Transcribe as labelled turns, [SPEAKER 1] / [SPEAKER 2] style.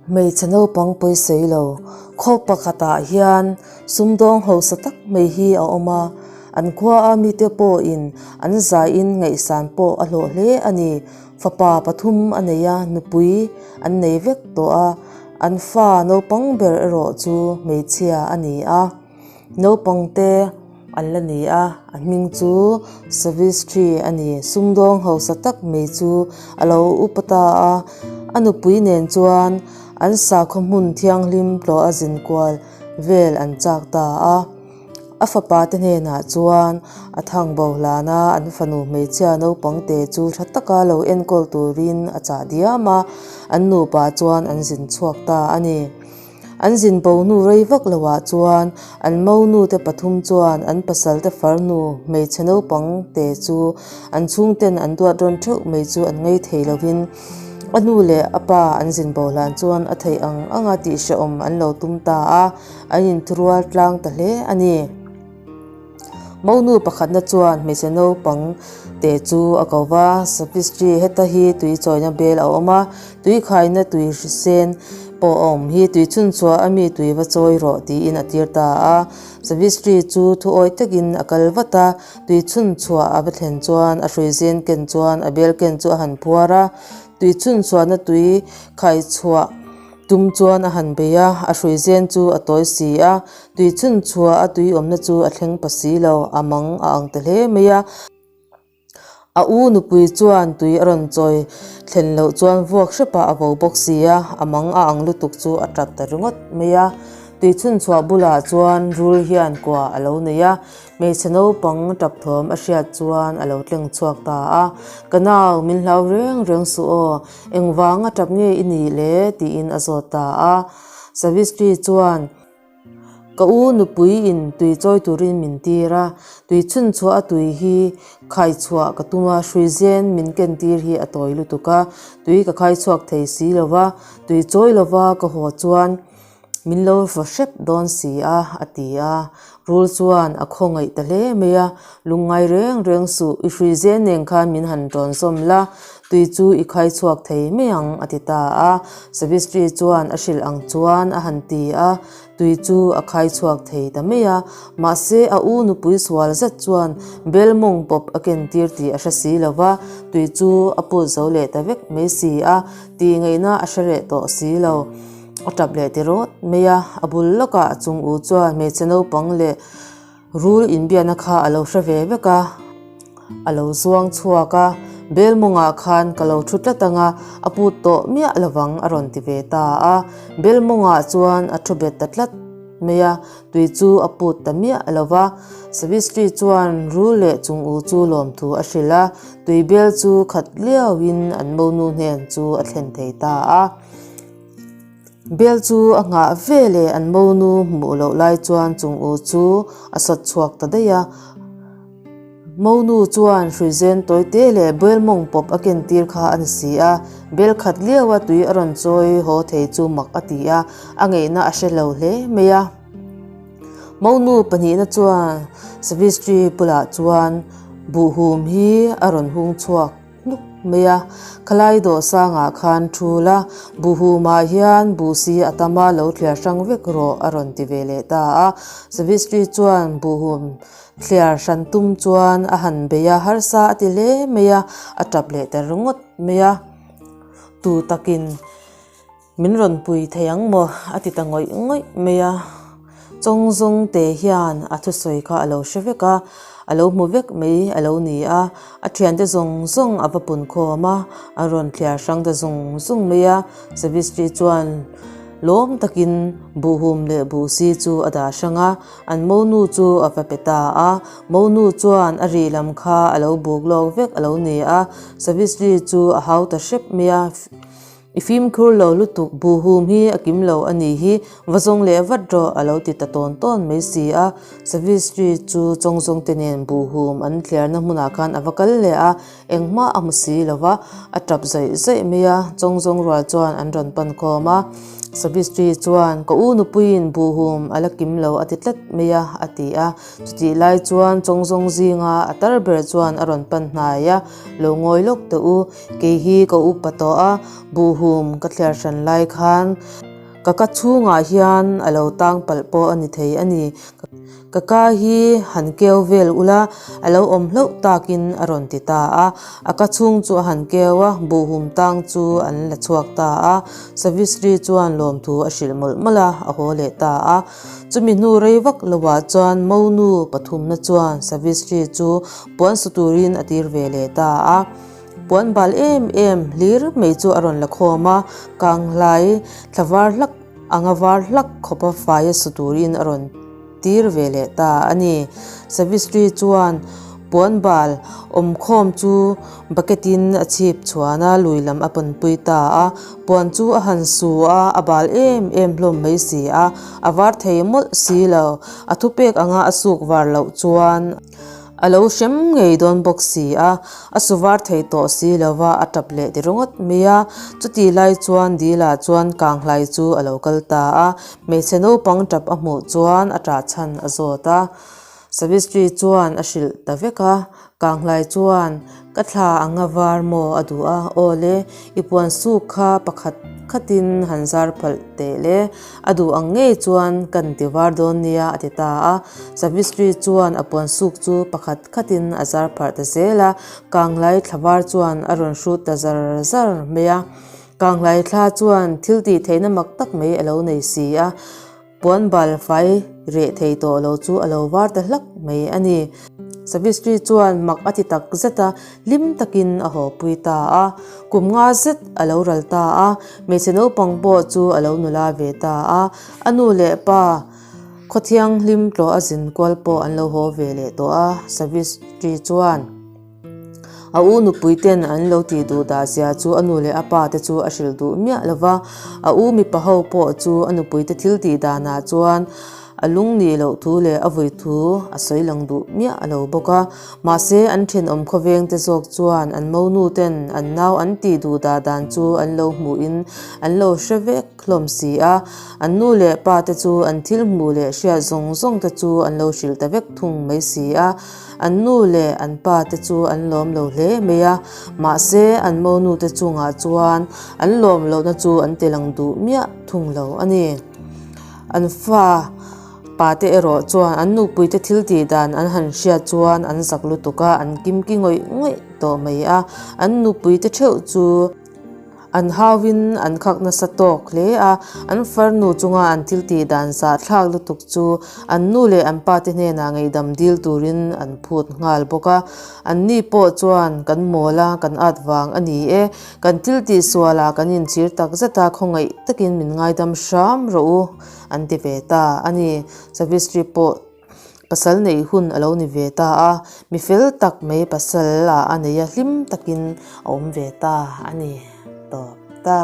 [SPEAKER 1] Hmeichhe naupang pawisawi lo khaw pakhatah hian sumdawng hausa tak mai hi a awm a, an khua a mite pawhin an zaiin ngaihsan pawh a hlawh hle a ni. Fapa pathum a nei a, nupui an nei vek tawh a, an fa naupang ber erawh chu hmeichhia a ni a. Naupang te an la ni a, a hming chu Savistri a ni. Sumdawng hausa tak mai chu a lo upa ta a, a nupui nen chuan an sakhaw hmun thianghlim tlawh a zin kual vel an chak ta a. A fapa te hnenah chuan a thang bo hlan a, an fanu hmeichhia naupang te chu tha taka lo enkawl turin a chah diam a, an nupa chuan an zin chhuak ta a ni. An zin bo hnu rei vak loah chuan an monu te pathum chuan an pasal te farnu hmeichhe naupang te chu an chhungten an duat rawn theuh mai chu an ngei thei lovin a nu leh a pa an zin bo hlan chuan a theih ang anga tihhrehawm an lo tum ta a, an inthurual tlang ta hle a ni. Monu pakhatna chuan hmeichhe naupang te chu a ko va, Sapistri heta hi tui chawina bel a awm a, tui khaina tui hrisen pawh a awm hi, tui chhunchhuah a mi tui va chawi rawh tiin a tir ta a. Savistri chu thuawi takin a kal vat a, tui chhunchhuah a va thlen chuan a hruizen ken chuan a bel ken chu a han phuar a, tui chhunchhuahna tui khaichhuah Tum chuan a han bei a, a hrui zen chu a tawi si a, tui chhun chhuah a tui awmna chu a thleng pa si lo, a mang a ang ta hle mai a. A u nupui chuan tui a rawn chawi thlen loh chuan vuak hrepah a vo bawk si a, a mang a ang lutuk chu a tap ta ringawt mai a. Tui chhun chhuah bulah chuan rul hian kua a lo nei a, Hmeichhe naupang tap thawm a hriat chuan a lo tleng chhuak ta a, Ka nau, min hlau reng reng suh aw, engvanga tap nge i nih le? tiin a zawt ta a. Savistri chuan, Ka u nupui in tui chawi turin min tir a, tui chhun chhuah a tui hi khai chhuah ka tum a, hruizen min ken tir hi a tawi lutuk a, tui ka khai chhuak thei si lo va, tui chawi lova ka haw chuan Min lo va hrep dawn si a, a ti a. Rul chuan a khawngaih ta hle mai a, Lungngai reng reng suh, i hrui zen nen khan min han tawn zawm la, tui chu i khai chhuak thei mai ang, a ti ta a. Savistri chuan a hrilh ang chuan a han ti a, tui chu a khai chhuak thei ta mai a. Mahse, a u nupui sual zet chuan bel mawng pawp a ken tir tih a hre si lo va, tui chu a put zo leh ta vek mai si a, tih ngaihna a hre leh tawh si lo. A tap leh ti rawt mai a, a bul lawkah chung u chuan hmeichhe naupang leh rul inbiakna kha a lo hre ve vek a, a lo zuang chhuak a, bel mawngah khan ka lo thu tlat ang a, a put tawh miah lovang a rawn ti ve ta a, bel mawngah chuan a thu bet ta tlat mai a, tui chu a put ta miah lo va, Savistri chuan rul leh chung u chu lawmthu a hrilh a, tui bel chu khat liauin an monu hnen chu a thlen thei ta a. Bel chu a nghah ve leh an monu hmuh loh lai chuan chung u chu a sawt chhuak ta daih a. Monu chuan hruizen tawi te leh bel mawng pawp a ken tir kha a ni si a, bel khat liau a tui a rawn chawi haw thei chu mak a ti a, a ngeihna a hre lo hle mai a. Monu pahnihna chuan Savistri bulah chuan buhhum hi a rawn hung chhuak. Hnuk mai a, khalai dawh sangah khan thu la, buhhumah hian buhsi a tam a, lo thliar hrang vek rawh a rawn ti ve leh ta a. Savistri chuan buhhum thliar hran tum chuan a han bei a, harsa a ti hle mai a, a tap leh ta ringawt mai a. Tu takin Min rawn pui thei ang maw? a ti ta ngawih ngawih mai a. Chawng zawng te hian a thusawi kha a lo hre vek a, a lo hmu vek mai a lo ni a. A thiante zawng zawng a va pun khawm a, a rawn thliar hrang ta zung zung mai a. Savistri chuan lawm takin buhhum leh buhsi chu a dah hrang a, an monu chu a va pe ta a. Monu chuan a ri lam kha a lo buk lawk vek a lo ni a. Savistri chu a hau ta hrep mai a. I fimkhur lo lutuk, buhhum hi a kim lo a nih hi, va zawng leh vat rawh a lo ti ta tawn tawn mai si a. Savistri chu chawngzawng te nen buhhum an thliarna hmunah khan a va kal leh a, engmah a hmu si lo va, a tap zaih zaih mai a, chawngzawng rual chuan an rawn pan khawm a. Savistri chuan, Ka u nupuiin buhhum a la kim lo a ti tlat mai a, a ti a. Chutih lai chuan chawngzawng zinga a tar ber chuan a rawn pan hnai a, Lo ngawi lawk teh u, kei hi ka upa tawh a, buhhum ka thliar hran lai khan ka ka chhungah hian a lo tang palh pawh a ni thei a ni. Ka ka hi han keu vel ula, a lo awm hlauh takin a rawn ti ta a. A ka chhung chu a han keu a, buhhum tang chu an la chhuak ta a. Savistri chuan lawmthu a hrilh mawlh mawlh a, a haw leh ta a. Chumi hnu rei vak lovah chuan Monu pathumna chuan Savistri chu puan su turin a tir ve leh ta a. Puan bal em em hlir mai chu a rawn la khawm a, kanghlai thla var hlak anga var hlak khawpa faia su turin a rawn tir ve leh ta a ni. Savistri chuan puan bal awmkhawm chu bucket in a chhip chhuan a, lui lam a panpui ta a. Puan chu a han su a, a bal em em hlawm mai si a, a var thei mawlh si lo. A thupek anga a suk var loh chuan A lo hrem ngei dawn bawk si a, a su var thei tawh si lo va, a tap leh ti ringawt mai a. Chutih lai chuan Dila chuan Kanghlai chu a lo kal ta a, hmeichhe naupang tap a hmuh chuan a ṭah chhan a zawt a. Savistri chuan a hrilh ta vek a, Kanghlai chuan, Ka thla anga var maw a duh a, aw le, i puan suk kha pakhat khatin han zar phalh teh le, A duh ang ngei chuan kan ti var dawn nia a ti ta a. Savistri chuan a puan suk chu pakhat khatin a zar pharh ta zel a, Kanglai thla var chuan a rawn hrut ta zar zar mai a. Kanglai thla chuan thil tih theihna mak tak mai a lo nei si a, puan bal fai reh thei tawh lo chu a lo var ta hlak mai a ni. Savistri chuan mak a ti tak zet a, hlim takin a haw pui ta a. Kum nga zet a lo ral ta a, hmeichhe naupang pawh chu a lo nula ve ta a. A nu leh pa khaw thianghlim tlawh a zin kual pawh an lo haw ve leh tawh a, Savistri chuan a u nupui ten an lo tih duh dah zia chu a nu leh a pa te chu a hrilh duh miah lo va. A u mipa ho pawh chu a nupui te thil tih danah chuan A lung nih loh thu leh a vui thu a sawi lang duh miah a lo bawk a. Mahse, an thenawm khawveng te zawk chuan an monu ten an nau an tih duh dah dan chu an lo hmuhin an lo hre vek hlawm si a. An nu leh pa te chu an thil hmuh leh hriat zawng zawng te chu an lo hrilh ta vek thung mai si a. An nu leh an pa te chu an lawm lo hle mai a. Mahse, an monu te chungah chuan an lawm lohna chu an ti lang duh miah thung lo a ni. An fa pa te erawh chuan an nupuite thil tih dan an han hriat chuan an zak lutuk a, an kimki ngawih ngawih tawh mai a. An nupuite theuh chu an hauin an khak nasa tawk hle a, an farnu chunga an thil tih dan zahthlak lutuk chu an nu leh an pa te hnenah ngaihdam dil turin an phut nghal bawk a. Anni pawh chuan kan mawl a, kan at vang a ni e. Kan thil tih sualah kan inchhir tak zet a, khawngaih takin min ngaidam hram rawh u, an ti ve ta a ni. Savistri pawh pasal neih hun a lo ni ve ta a, mi fel tak mai pasal ah a nei a, hlim takin a awm ve ta a ni tawp ta.